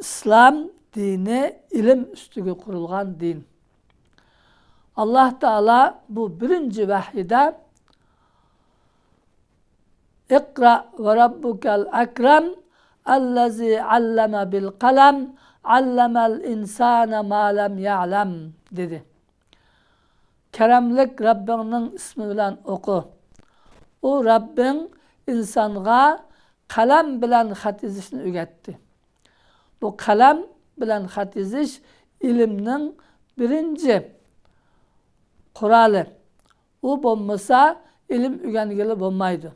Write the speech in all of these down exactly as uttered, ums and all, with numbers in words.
ئىسلام دىنى ئىلىم ئۈستىگە قۇرۇلغان دىن. ئاللاھ تائالا بۇ بىرىنچى ۋەھيىدە «ئىقرا ۋە رەببۇكەل ئەكرەم، ئەللەزى ئەللەمە بىل قەلەم، ئەللەمەل ئىنسانە ما لەم يەلەم» دېدى. كەرەملىك رەببىڭنىڭ ئىسمى بىلەن ئوقۇ. ئۇ رەببىڭ ئىنسانغا قەلەم بىلەن خەت يېزىشنى ئۆگەتتى. بۇ قەلەم بىلەن خەت يېزىش ئىلىمنىڭ بىرىنچى قورالى. ئۇ بولمىسا ئىلىم ئۆگەنگىلى بولمايدۇ.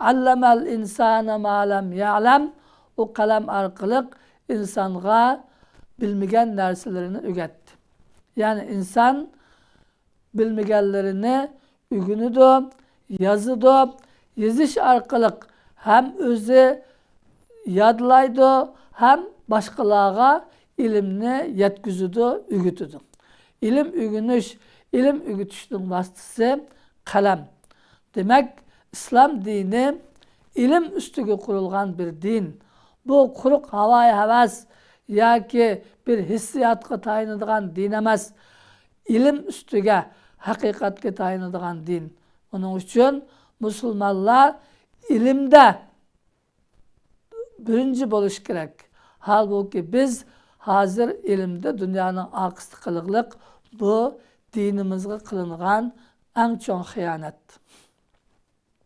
«ئەللەمەل ئىنسانە ما لەم يەلەم»، ئۇ قەلەم ئارقىلىق ئىنسانغا بىلمىگەن نەرسىلىرىنى ئۆگەتتى. يەنى ئىنسان بىلمىگەنلىرىنى ئۆگىنىدۇ، يازىدۇ. يېزىش ئارقىلىق ھەم ئۆزى يادلايدۇ، ھەم باشقىلارغا ئىلىمنى يەتكۈزىدۇ، ئۆگىتىدۇ. ئىلىم ئۆگىنىش، ئىلىم ئۆگىتىشنىڭ ۋاسىتىسى قەلەم. دېمەك، ئىسلام دىنى ئىلىم ئۈستىگە قۇرۇلغان بىر دىن. بۇ قۇرۇق ھاۋايى ھەۋەس ياكى بىر ھېسسىياتقا تايىنىدىغان دىن ئەمەس. ئىلىم ئۈستىگە، ھەقىقەتكە تايىنىدىغان دىن. ئۇنىڭ ئۈچۈن مۇسۇلمانلار ئىلىمدە بىرىنچى بولۇش كېرەك. ھالبۇكى، بىز ھازىر ئىلىمدە دۇنيانىڭ ئارقىسىدا قېلىغلىق، بۇ دىنىمىزغا قىلىنغان ئەڭ چوڭ خىيانەت.